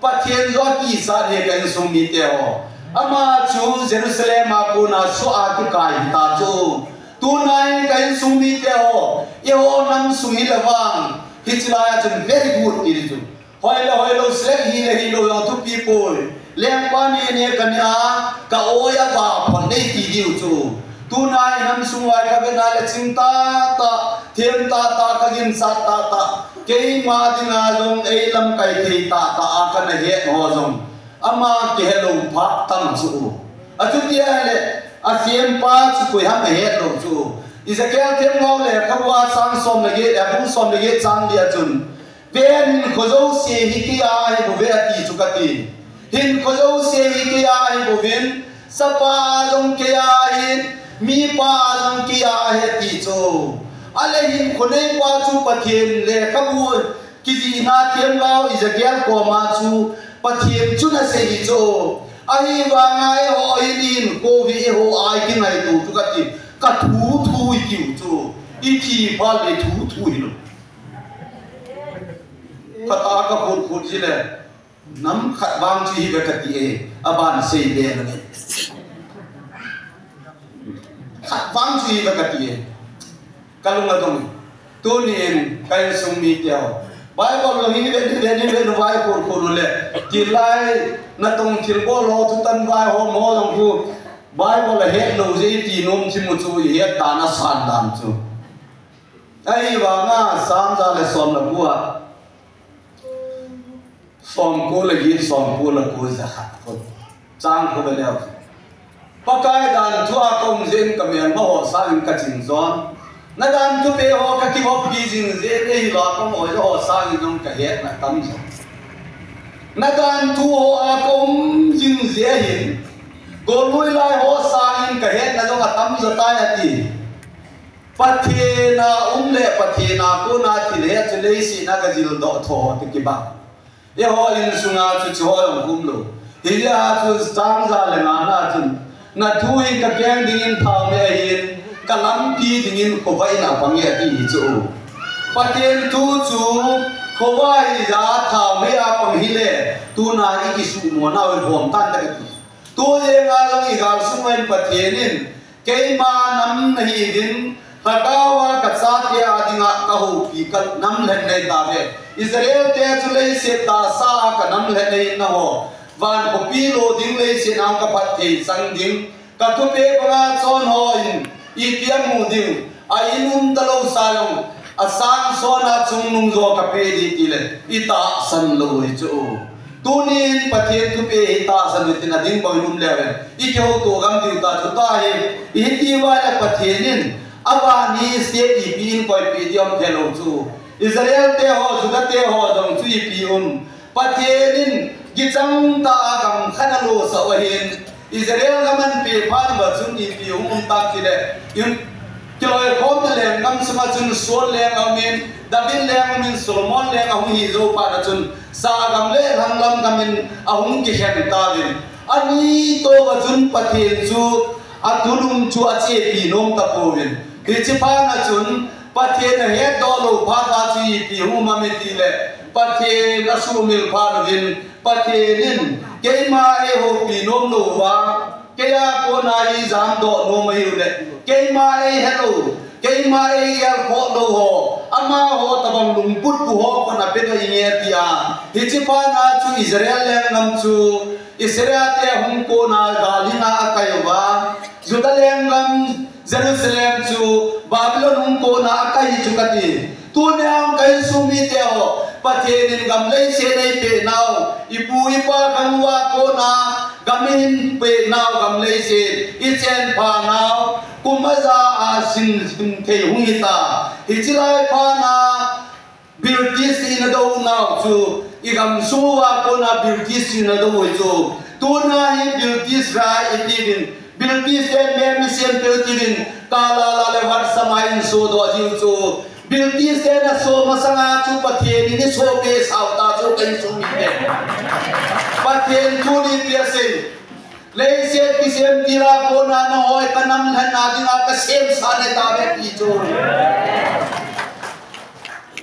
Pathen joh akisah ahi, ka insung mite ho. Ama chu Jerusalem a kona soh a kikai hita chu. Tuna hi ka insung mite ho, eiho nam sung hi le vang, hichelai a chun very good ti chu. Hoi le hoi lou, select hi le hilou jong thupi poi. Lengpa neh neh kaneh a, ka oi a vaphot nei ti diu chu. Tuna i nam sung uva ka vet na le ching tahtah, them tahtah, ka ginchat tahtah. Keima dinga jong ei lamkai thei tahtah a kana het ho jong, ama kihe lou phat tam chu. Achuti ahile, asempa chu koi ham ahet lou chu. Ezekiel themgao lekhabu a chang som le get, abung som le get chang li a chun, Ven, hinkho jouse hi kei a ahi bouve ati chu kati. Hinkho jouse hi kei a ahi bouvin, chapa a jong kei a ahi, mipa a jong kei a ahi ati chu. Ahile hinkho neipa chu Pathen lekhabu kijihna themgao Ezekiel koma chu Pathen chun asei hi chu. Ahivanga eiho hin hinkho hi eiho a i kingaito chu kati. Ka thu thu i tiu chu. I thi phat le thu thu hilou. Khat a ka khut khut ji le, nam khat vang chu hi ve kati e, aban sei be na ni. Khat vang chu hi ve kati e. Ka lung a dong. Tunin, ka insung mite ho. Bible lou hi ve, hi ve, hi ve, vai khut khut le. Tilai, natong thilbol ho, thutan vai ho, mo jong khu. Bible a het lou jeh i ti nom thim u chu i het dan a san dan chu. Ahivanga Psalm ja le som le ko a, som ko le get, som ko le ko, ja khat ko. Chang ko ve leu. Pakai danthu a ka um jeh in ka melma ho sangin ka ching jon. Na danthu pe ho ka kihoupi jing jeh in, eihilou a ka um ho sangin jong ka hetna tam jon. Na danthu ho a ka um jing jeh hin, golui lai ho sangin ka hetna jong atam jo tai ati. Pathen a um le Pathen a kona thil het chu leiset a ka jil doh tho te kibang. Eiho insunga chu chuho jong um lou. Hijeh a chu chang ja le nga na chun, na thu hi ka keng dingin thaomei ahin, ka lampi dingin khovah in apang e ati hi chu. Pathen thu chu khovah hija thaomei a pang hile, tuna i kisuhmo nau hi hom tan te kati. Tu jeng a jong i gal sung a hin Pathen in, keima nam nahiuvin, Lhagao a kachate a dinga kahoupi kanam lhen nei tave. Israel te chu leiset tahsa a kanam lhen nei na ho. Van khopi lo ding leiset a kaphat thei chang ding. Ka thupeh banga chon hon ipi amu ding, a in um talou sa jong, a sang sona chungnung jo kapeh ding tile, i tahsan lou hi chu. Tunin Pathen thupeh hi tahsan u tin a ding bang in um leu hen. I kihouto gam diu ta chu tahi, i hiti uva le Pathen in, aban hi state ipi in koipeh ding um thei lou chu. Israel te ho, Juda te ho jong chu ipi um. Pathen in kichang tah a gam khat a losah u ahin, Israel gam ahin peh phat uva chun ipi hung um tam tile, in kiloikhomna lenggam sunga chun Saul leng aumin, David leng aumin, Solomon leng ahung hi jou phat a chun, sa gam le lhanglam gam in ahung kikhen tauvin. Ani tou va chun Pathen chu a thulhun chu achepi nom tapouvin. Hiche phat a chun Pathen ahetdoh lou phat a chu ipi hung um am itile, Pathen asuhmil phat uvin, Pathen in keima eihoupi nom lou uva, keia kona eijamdoh nom ahiu le, keima eihe lou, keima eigelkhoh lou ho, amaho tobang lungput pu ho kona pena inge tia. Hiche phat a chu Israel lenggam chu Israel te hung kona gal hinna akai uva, Juda lenggam Jerusalem chu Babylon hung kona akai chu kati. Tunia hung kai sung mite ho, Pathen in gam leiset eipeh nau, ipu ipa khang uva kona gam eipeh nau gam leiset, ichen pha nau, kum aja a sin, sin thei hung hita. Hiche lai phat a British in adou nau chu, i gam sung uva kona British in adou u chu. Tuna hi British rai itiuvin, British te mem isem peh u itiuvin, kala la le WhatsApp a in sodoh jiu chu. British te na so masanga chu Pathen in iso peh sau ta chu ka insung mite. Pathen tuni ipi asei. Leiset kisem tila kona nahoi kanam lhenna dinga kasem sah nai tave ti chu.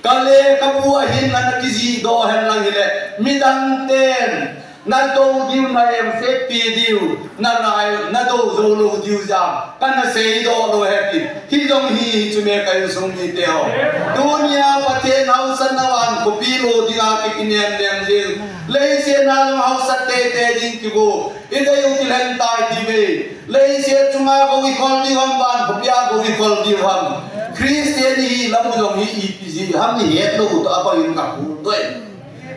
Kale kapu ahinna nakijih doh hen lang hile, midang ten nadou diu, na em se pi diu, na nai, nadou jou lou diu jeh a kana seidoh lou ahi ti. Hijong hi, hichu me ka insung mite ho. Tunia Pathen haosatna van khopi lo dinga kikinem nem ding. Leiset na jong haosat teitei ding kigo. Idei u kilhen tai tive. Leiset chunga gou ikhol diu ham, van khopia gou ikhol diu ham. Christian ihi lam u jong hi ipi jeh ham ihet lou u toh abang in ka kholtoh e.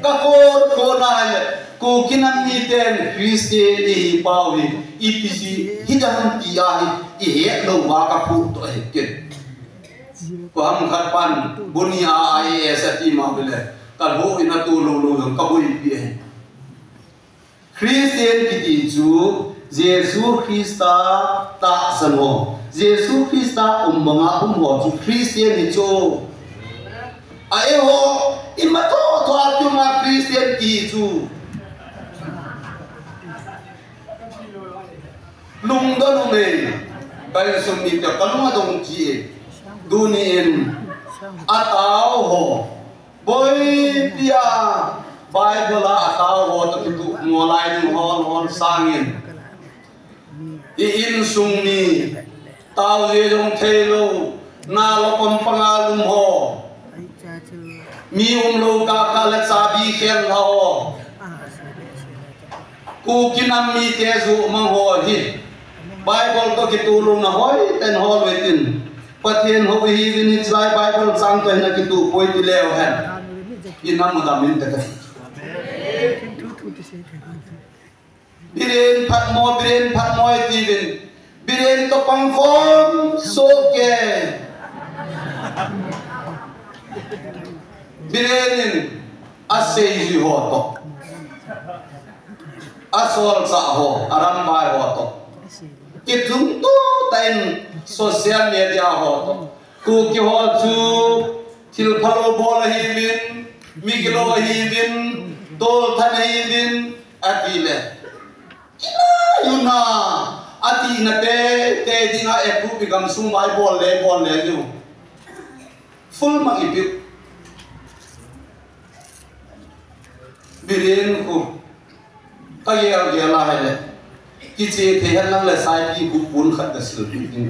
Ka kholtoh na le, Kuki nam miten Christian ihi pau hi ipi jeh hidam tia hi ihet lou uva ka kholtoh e ken. Ko ham khat pan, Bunia I A S ati ma bile, ka lou in atu lou lou jong ka boipi e. Christian kiti chu Jesu Christa tahsan ho, Jesu Christa um banga um ho chu Christian hi chu. A eiho, ima tho tho a kiuma Christian kiti chu. Lungdon um e, ka insung mite ka lung adong e. Tuni in, atao ho, boipi a Bible a atao ho toh kituh mo lai ding hol hol sangin, i insung mi, tao je jong thei lou, na lo kom panga lum ho, mi um lou kaka le chabi khel ho, Kuki nam mite ju mang ho hi Bible toh kituh louna hoiten hol u hitin. Pathen hou ihiuvin, hichelai Bible chang toh hin akituh poi ti leu hen, i nam u dam inte kati. Biren phatmo, Biren phatmo itiuvin. Biren toh pangkhom soh kei. Biren in aseijui ho toh, asolchah ho, aramvai ho toh, kichung toh tah in social media ho toh, Kuki ho chu thil phalou bol ahiuvin, migilou ahiuvin, tolthat ahiuvin, ati le. Ina, ina, atina teitei dinga approve ipi gamsung vai bol le, bol le diu. Full mark ipiu. Biren khu. Ka gel gel a hile. Kiche thei hen lang le saipi khu pon khat ka sil ding.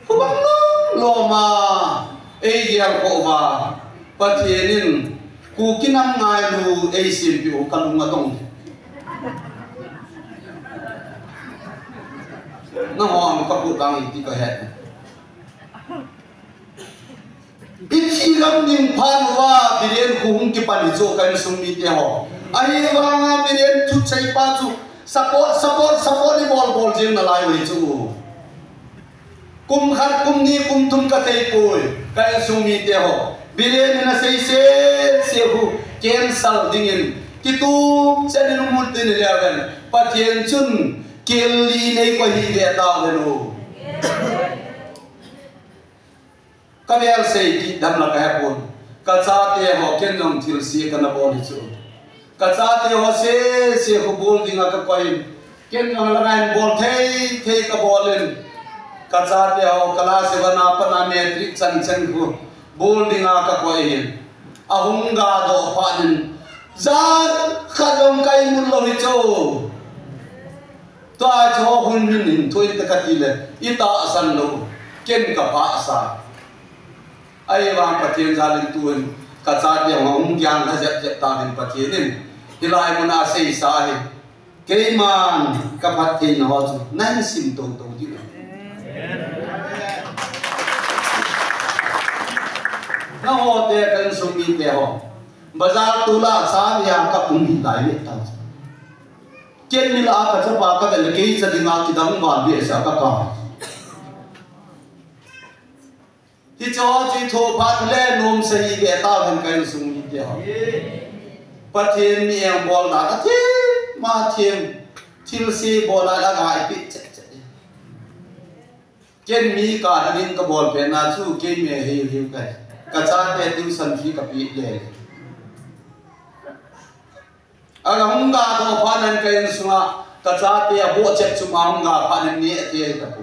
Khubang lom lom a, ei gel kho uva, Pathen in Kuki nam ngailu ei sempeh u kalung adong. Nangho ang kapu tang iti kahe. Ithi lam ding phat uva Biren khu hung kipan hi chu ka insung mite ho. Ahivanga Biren thuchai pa chu support, support, support ibol bol jing nalai u hi chu. Kum khat, kum ni, kum thum kathei poi, ka insung mite ho. Biren in asei sese khu cancel dingin kitu chen in umut tin le ven. Pathen chun kel li nei ko hi ve ta ve lo. Ka vel sei kit dam la ka he pon. Ka chate ho ken jong thil se kana bol hi chu. Ka chate ho sese khu bol dinga ka koi in. Ken jong la ngai bol thei thei ka bol in. Ka chate ho class seven a pat a matric chan chan khu bol dinga ka koi in. Ahung ga doh phat in. Jan khat jong ka imut lou hi chu. Tua chu hun min hin thu in te kati le, i tahsan lou, ken ka phasa. Ahivang Pathen jal in tu in, ka chate ho hung kiang lha jep jep ta in Pathen in, hilai mun a seisa hi, keiman ka phattheina ho chu, nahin sim tou tou diu. Nangho te ka insung mite ho, bazar tol a cha nia ka um hi lai le ta. Ken mi lah a ka chapa ka vel kei cha dinga kidang val behseh a ka ka. Hiche ho chu i thoh phat le nom sa hi ve ta hen ka insung mite ho. Pathen mi engbolna ka them, ma them, thilse bol a la ngai pi che che. Ken mi ka dingin ka bol pet na chu kei me hiu hiu kai. Ka chate tuition fee ka pe le. Ahung ga doh phat in ka insunga, ka chate a bohchep chunga hung ga phat in neh te ta pu.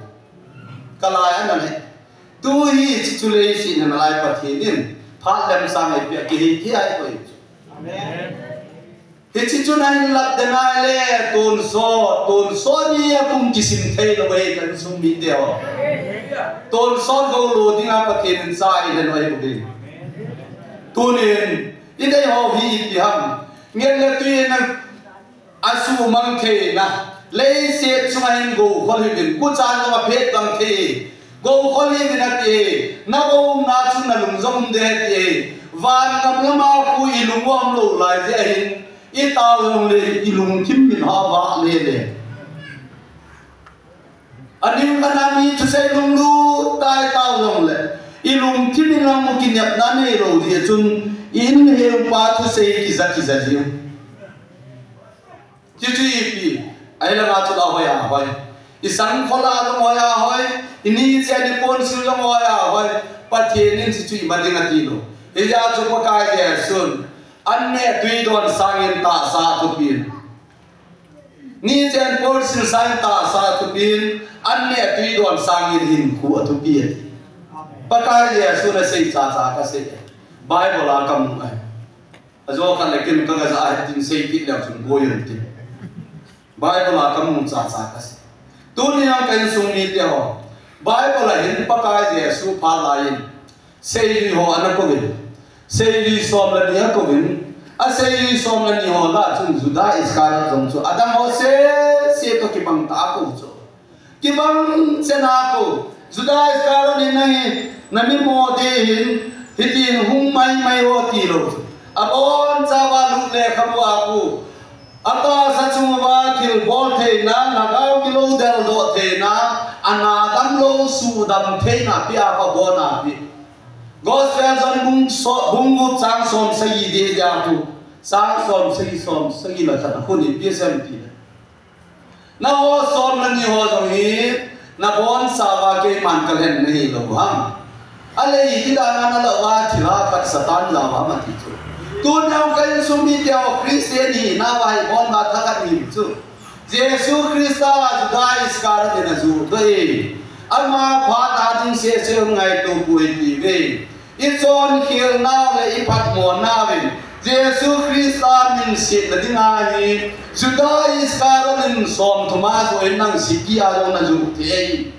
Ka lai a na le. Tu hi chi chu lei si na lai Pathen in. Phat lem sang ai pia ki hi ti ai ko hi chu. Amen. Hichi chu na hin lat de nai le, tonsot, tonsot ni a kum kisim thei lou ve ka insung mite ho. Tonsot go lo dinga Pathen in cha i le noi bu ding. Tunin, i dei ho hi ipi ham. Ngen le tui na, a sumang thei na. Leiset chunga hin go khol hi bin. Kuchan jong a phet bang thei. Go khol hi bin ati. Na go umna chu na lung jong um de ati. Van gam lama khu i lung um lou lai jeh hin. I tao jong le i lungthim min ha va le le. Aning kana mi thusei lunglut tai tao jong le, i lungthim in lang mu kinepna nei lou jeh chun, i inheu pa thusei kija kija jing. Chuchu ipi, ahi langa chu la hoi a hoi. I sangkhol a jong hoi a hoi, i nichen i ponsil jong hoi a hoi. Pathen in chuchu ima ding ati lou. Hijeh chun Pakai Jesun, an neh tui don sangin tahsa thupin. Nichen ponsil sangin tahsa thupin, an neh tui don sangin hinkho athupi ati. Pakai Jesun asei chacha kasei. Bible a kamu ahi. Ajo khat le kin ka gaja ahi tin sei kit leu chun boi un tin. Bible a kamu chacha kasei. Tuni a ka insung mite ho. Bible a hin Pakai Jesu phat lai in. Seijui ho ana kouvin. Seijui som le ni akouvin. A seijui som le ni ho lah chun Juda Iskariot jong chu adang ho sese toh kibang tah a akou chu. Kibang chen a akou. Juda Iskariot in nang hi, na mi mo ding hin, hitin hung mai mai o ti lou chu. Abonchauva lut le khabu a akou. Atahsa chunguva thilbol theina, lhagao kilou deldoh theina, ana damlou sudam theina, pia kabona pi. Gospel John bung so-, bung gup chang som sagi deh dia tu. Chang som sagi, som sagi le khat a khun ipi asei em ti le. Nangho som le ni ho jong hi, nabonchauva keiman kalhen nahi lou ham. Alei, ti dan a nalah uva thilha khat Satan lah uva mati chu. Tuni a ka insung mite ho Christian hina uva hi bonba thakhat hi chu. Jesu Christa Juda Iskariot in ajudoh e. Ama phat a ding sese ngaito poi ati uve. I chonkhel nau le i phatmo nauvin. Jesu Christa min setna dinga hi Juda Iscariot in somthum a joh in nang siki a jong na joh thei.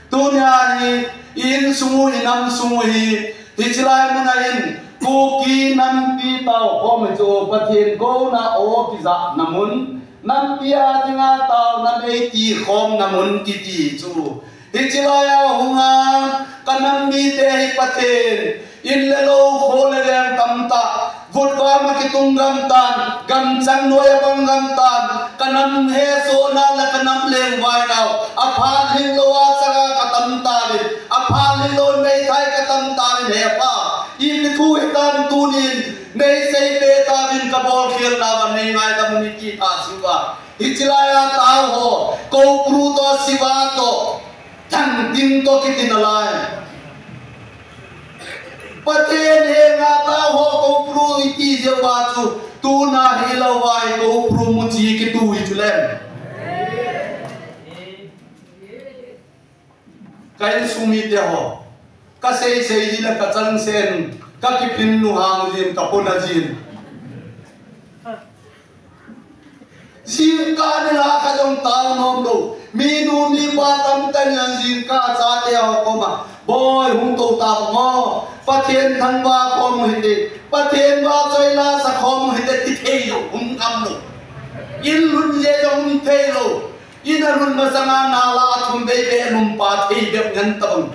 Tunia hi, i insung u, i namsung u hi, hiche lai muna hin, Kuki nampi tao khom hi chu Pathen kouna o kijahna mun, nampi a dinga taona mei ti khomna mun kiti chu. Hiche lai a hunga, ka nam mite hi Pathen, in le lou, kho le veng tamtah, vutvam a kitung gam tan, gamchang noi a bang gam tan, ka nam hesohna le ka nam lengvainau, aphat lhinglou a chang a ka tam tan in, aphat lhinglou in meithai ka tam tan in, He Pa, ipi thu hitam tunin, nei seipeh tauvin, ka bolkhelna va nei ngaidam un iti thah seuva. Hiche lai a tao ho, Koupru toh, Siva toh, Thangtin toh kiti nalai. Pathen henga tao ho Koupru iti jeh uva chu, tuna hilou vai Koupru muchi kitu hi chu lem. Ka insung mite ho, ka seisei ji le ka changseh in, ka kiphin lunghang jin, ka pona jin. Jingkah nilhah khat jong tao nom lou. Minu mipa tamtah in jingkah chate ho koma, Boi, hung tou tao mo. Pathen thangvah khom u hite. Pathen vahchoi la sa khom u hite, ti thei lou, hung kham lou. In lhun jeh jong um thei lou. In alhun masanga nala athum vei vei alhun pa thei bep ngen tabang.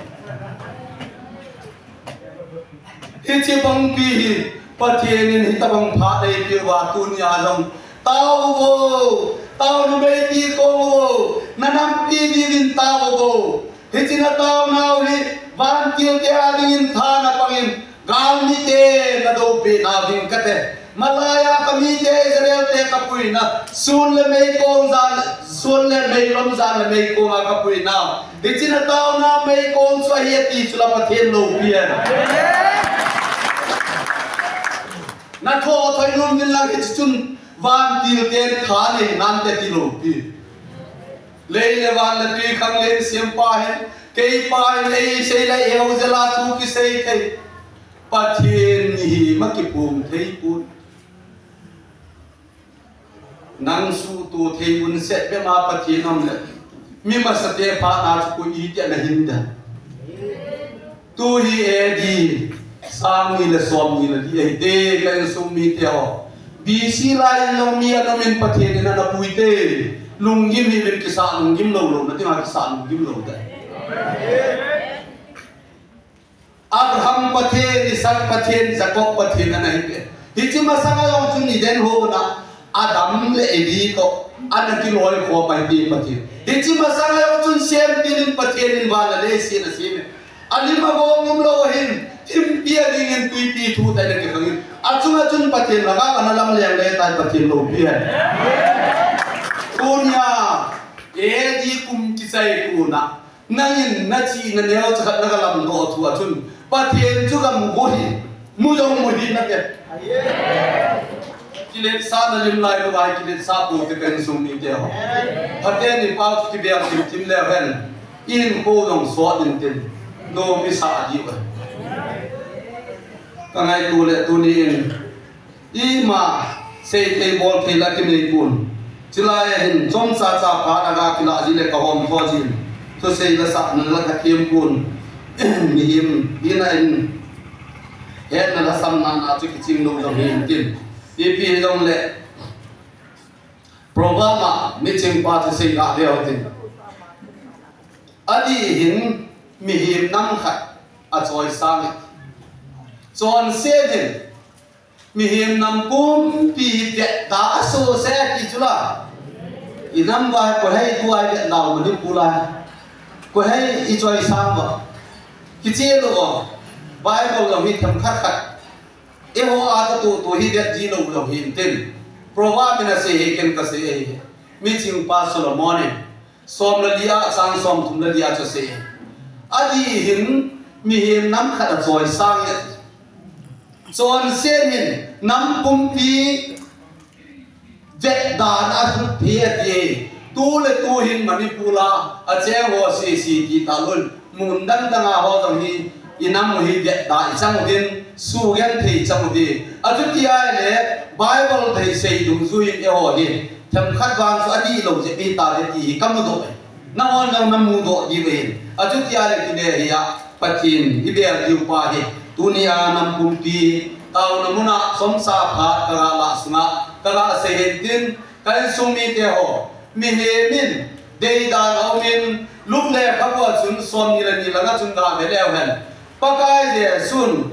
Hiche bangpi hi Pathen in hitabang phat eipeh uva tunia jong, tao uvo, taona mei ti khom uvo, na nampi diuvin tao uvo. Hiche na taonau hi vantilte a dingin tha na pangin, galmite na doupeh na ding kate. Malaiya ka mite Israel te ka puina, sun le meikong jan, sun le meilom jan le meikong a ka puina. Hiche na taona meikong chu ahi ati chu la Pathen loupi ahi. Na tho thoi nom din lang hiche chun vantil ten tha nei nante ti loupi. Lei le van le tui khang leng siam pa hin, kei pa hin ei sei le eu jela thu kisei thei. Pathen ni hi ma kiphong thei pon. Nang suhto thei un set bep ma Pathen um le. Mi masate phat na chu koi iti na hin da. Tu hi A D sang ni le som ni le di ahi te ka insung mite ho. B C lai in jong mi anom in Pathen in ana pui te. Lunggim hi vin kisa lunggim lou lou na ti ma kisa lunggim lou te. Abraham Pathen, Isaac Pathen, Jacob Pathen ana hi pe. Hiche masanga jong chun Eden hon a Adam le Evi toh ana kiloi khom ahi ti Pathen. Hiche masanga jong chun semtil in Pathen in van le leiset ana sem e. Alim agong umlou ahin, thimpi a dingin tuipi thu tah in ana kikhang in. Achunga chun Pathen langa ana lamleng le tai Pathen loupi ahi. Tunia, A D kum kichai kona. Nangin na chihna neocha khat na ka lamdoh thu a chun, Pathen chu ka mu hi, mu jong mu hi na ke. Kiletsahna lim lai lou vai, kiletsah pou te ka insung mite ho. Pathen in pau chu kibel thim thim leu hen, i hinkho jong sot in tin, nom i sah diu ahi. Ka ngaito le tuni in, Ima seithei bolthei la kinei pon. Chulai a hin chomcha cha phat a ga kilah ji le ka hom tho jin. Thusei la sahna la ka them pon. Mihem hina in hetna la samna na chu kiching lou jong hi in tin. Ipi hi jong le Proverb a miching pa thusei la veu tin. Adih hin mihem nam khat a choisang e. Chonset in Mihem nam pumpi vetda a suse ti chu la. I nam vai koi hei tu ai vetda u Manipur lai. Koi hei i choisang va. Kiche lou va. Bible jong hi themkhat khat. Eiho a katoh toh hi vet ji lou jong hi intin. Proverb in asei hi ken kasei ahi. Miching pa Solomon in. Som le li a, chang somthum le li a chu asei. Adih hin mihem nam khat a choisang e. Chonset in nam pumpi vetdan a sut thei ati. Tu le tu hin Manipur a, acheng ho sese ti talou in. Mun dang dang a ho jong hi, i nam u hi vetda i chang uvin, sugenthei i chang uve. Achuti ahile Bible thei sei dungjuiyin eiho hi themkhat vang chu adih lou jep hi tave ti hi kamudoh e. Nahon jong namudoh diu ahin. Achuti ahile kile hi a Pathen ibel diu pa hi tunia nam pumpi taona muna somsa phat kaga lah sunga kaga sei hin tin, ka insung mite ho, mihem in deidan aumin, Luke lekhabua chun somni le ni langa chun gave leu hen, Pakai Jesun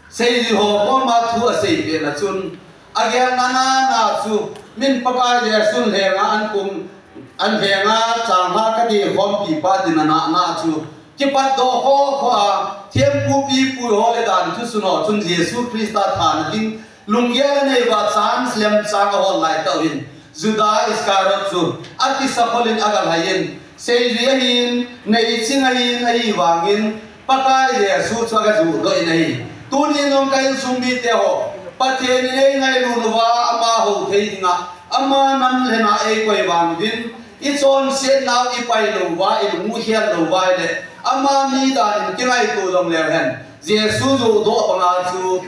seijui ho koma thu aseipeh na chun, agelna nana chu min Pakai Jesun henga an kum, an henga changlhah kadei khompi pa tina nana chu kipatdoh khokho a, thempu pipu ho le danthu sun ho chun Jesu Christa thana ding lunggel anei uva chance lemchang ahol lai tah uvin, Juda Iscariot chu akisa kholin agalhaiyin, seijui ahin, neiching ahin, ahivangin Pakai Jesu chu agajuhdoh in ahi. Tunin jong ka insung mite ho, Pathen in eingailut uva ama hou thei dinga, ama nam lhena eikoi vang uvin, ichonsetnau ipai louva, imukhel louva ahile, ama mi danin kingaito jong leu hen, Jesu johdoh banga chu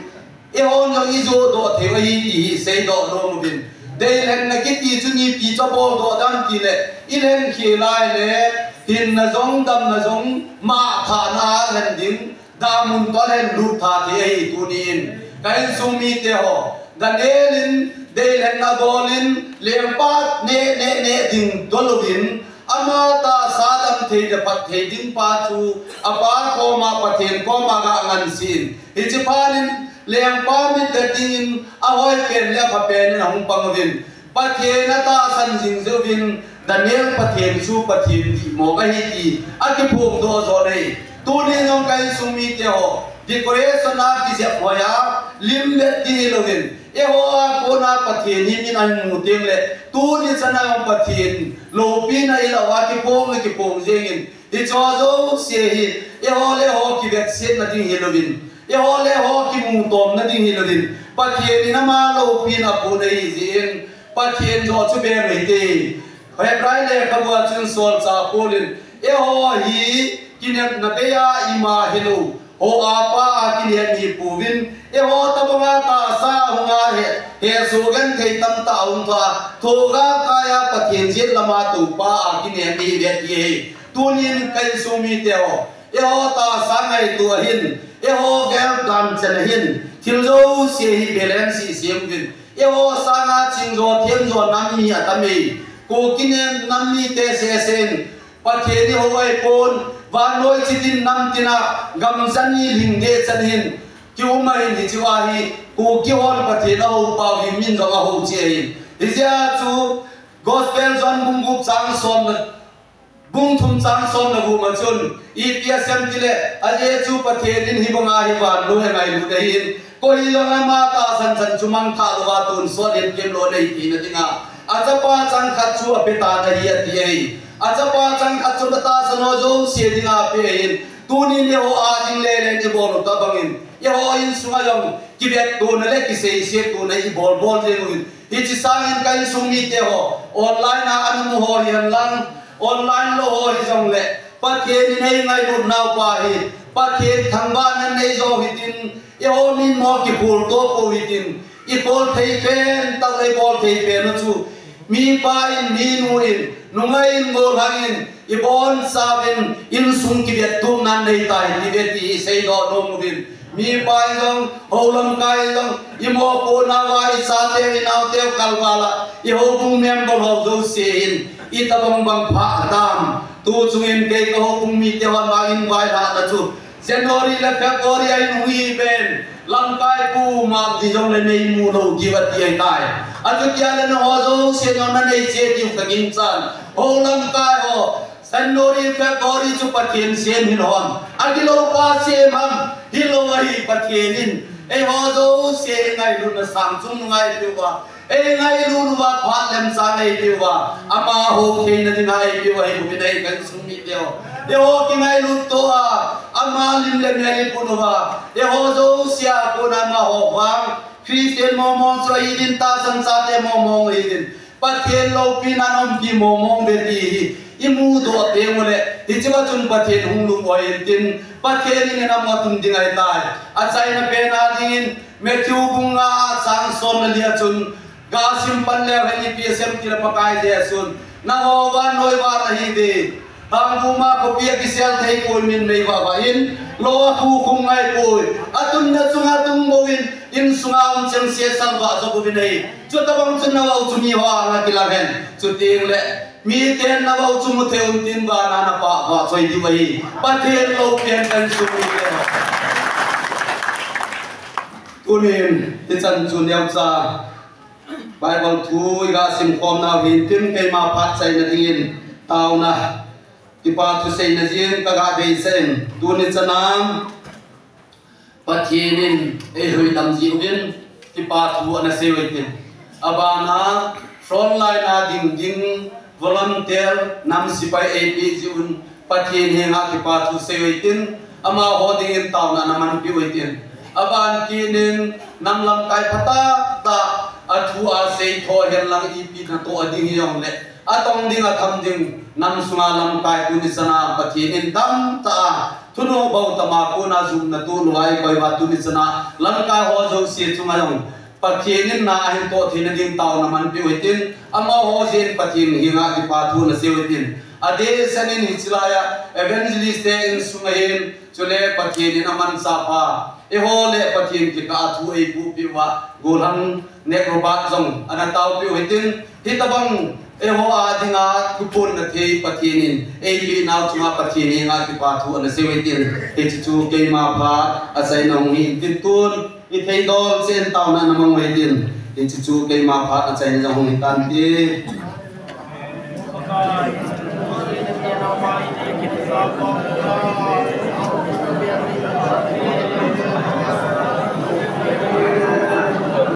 eihon jong ijohdoh theiu ahi ti hi seidoh nom uvin. Deilhenna kiti chu mipi chu aboldoh dam tile, ilhen khel ahile hinna jong damna jong mah thahna a lhen ding, damun toh lhen lut tha thei ahi tunin. Ka insung mite ho, Daniel in deilhenna bolin lengpa neh neh neh ding dol uvin, ama tahsa dam thei le phat thei ding pa chu apa koma, Pathen koma aga ngansen. Hiche phatnin lengpa mit le dingin ahoi pen le apha penin ahung pang uvin, Pathen atahsan jing jeh uvin, Daniel Pathen chu Pathen dihmong ahi ti akiphongdoh joh ahi. Tunin jong ka insung mite ho, decoration a kijep hoiya lim vet ding hilouvin, eiho a kona Pathen hi min ahin mu tengle, tuni chana jong Pathen loupina ilah uva kiphong le kiphong jengin, hicheho jouse hi eiho le eiho kivetsetna ding hilouvin, eiho le eiho kimutomna ding hilouvin, Pathen in ama loupina apon ahijeh in, Pathen joh chu be mei te. Hebrai lekhabua chun solchah Paul in, eiho hi kinepna beija ima hilou, hoa pa a kinep ihipouvin, eiho tobanga tahsa hunga he, hesoh genthei tamtah aum thua, thohgah kaiya Pathen jet lama toupa a kinep ihiuve ati ahi. Tunin ka insung mite ho, eiho tahsa ngaito ahin, eiho gel dan chan ahin, thil jouse hi balance isem uvin, eiho sanga chingjo themjo nam mi atam e. Kuki nam mite sesen Pathen ihou ahipon, vannoi chitin nam tina gamja ni lhingdeh chan hin kium ahin, hichea hi Kuki hon Pathen ahou pau hi min jong ahou cheh ahin. Hijeh a chu Gospel John bung gup chang somna, bung thum chang somna gup a chun ipi asei em tile, ajeh chu Pathen in hibanga hi vannoi angailut ahin, koi hilou ama tahsan chan chu mangthah louva tonsot in kemlou nei tina dinga, achapa changkhat chu apetan ahi ati ahi. Achapa changkhat chu atahsan ho jouse dinga ape ahin, tunin eiho a ding lele ibol u tobangin, eiho insunga jong kivettona le kiseisetona ibol bol jeng uvin. Hiche sangin ka insung mite ho, online a ana mu ho hihen lang, online lou ho hijongle, Pathen in eingailut naupa hi, Pathen thangvahna nei jo hitin, eiho min mo kiphulto pou hitin, ikhol thei pen tah le ibol thei pen u chu mipa in, minu in, nungah in, golhang in, ibonchauvin insung kivettupna nei tai ti ve ti hi seidoh nom uvin. Mipa in jong, hou lamkai in jong, imopohnauva ichate, inaote kalvala, ihoubung member ho jouse in itobang bang phah atam? Tu chungin kei kahoubung mite hon vang in vailhahna chu January le February a inung ihiuven, lamkai pu map di jongle neimu lou diu ati ahitai. Achutia le nangho jouse jong nanei cheh diu kaginchan. Hou lamkai ho, January, February chu Pathen sem hin hon. Agilou pa sem ham, hilou ahi Pathen in eiho jouse ngailutna sang chung nunga eipeuva, eingailut uva phat lemchang eipeuva, ama hou theina dinga eipeu ahi bouvin ahi ka insung mite ho. Eiho kingailut toh a, ama lim le mel ipun uva, eiho jouse a kona amaho vang Christian mongmong chu ahiuvin, tahsan chate mongmong ahiuvin, Pathen loupina umpi mong mong ve ti hi imu doh teng uleh, hichea chun Pathen hung lung oi intin, Pathen in inam a tun ding ahitai. Achaina pen a dingin, Matthew bung nga chang som le li a chun, gasim pan leu hen ipi asei em tile Pakai Jesun, nangho vannoi van nahiuve. Hang buma khopi a kisel thei poi, min mei vah vah in, lou a khu khum ngai poi. Atunna chunga tung bouvin, insunga um cheng se salvah jo bouvin ahi. Chutobang chun navau chu miho anga kilang hen. Chuteng le, miten navau chu mu thei un tin vana napah vah choi diu ahi. Pathen loupi hen kan sum mite. Tunin, hichan chu neocha Bible thu iga simkhom nau hin tin keima phat chaina dingin taona, kipa thuseina jin kaga deisah in, tuni chana Pathen in eihuhdoh ji uvin, kipa thu ana sei uve tin. Abana front line a ding ding volunteer nam sepai eipeh ji un, Pathen henga kipa thu sei uve tin, amaho dingin taona ana manpeh uve tin. Aban kinin nam lamkai phatah tah a thu asei tho hen lang ipi natoh a ding hijongle, atong ding atham ding nam sunga lamkai tuni chana Pathen in tamtah a thunung bou tama kona jumna tu lou a eikoi uva tuni chana lamkai ho jouse chunga jong Pathen in na ahin toh theina ding taona manpeh uve tin, amaho jin Pathen henga kipa thu ana sei uve tin. Adehset in hiche laiya evangelist te insung ahin, chule Pathen in amanchah pha, eiho le Pathen kikah a thu eiboh peh uva, gollhang Nek Robert jong ana taopeh uve tin, hitobang eiho a dinga thuphonna thei Pathen in eipeh nau chunga Pathen henga kipa thu ana sei uve tin, hiche chu keima phat achaina hung hi intin tun, ithei dol chen taona ana mang uve tin, hiche chu keima phat achaina jong hung hitante.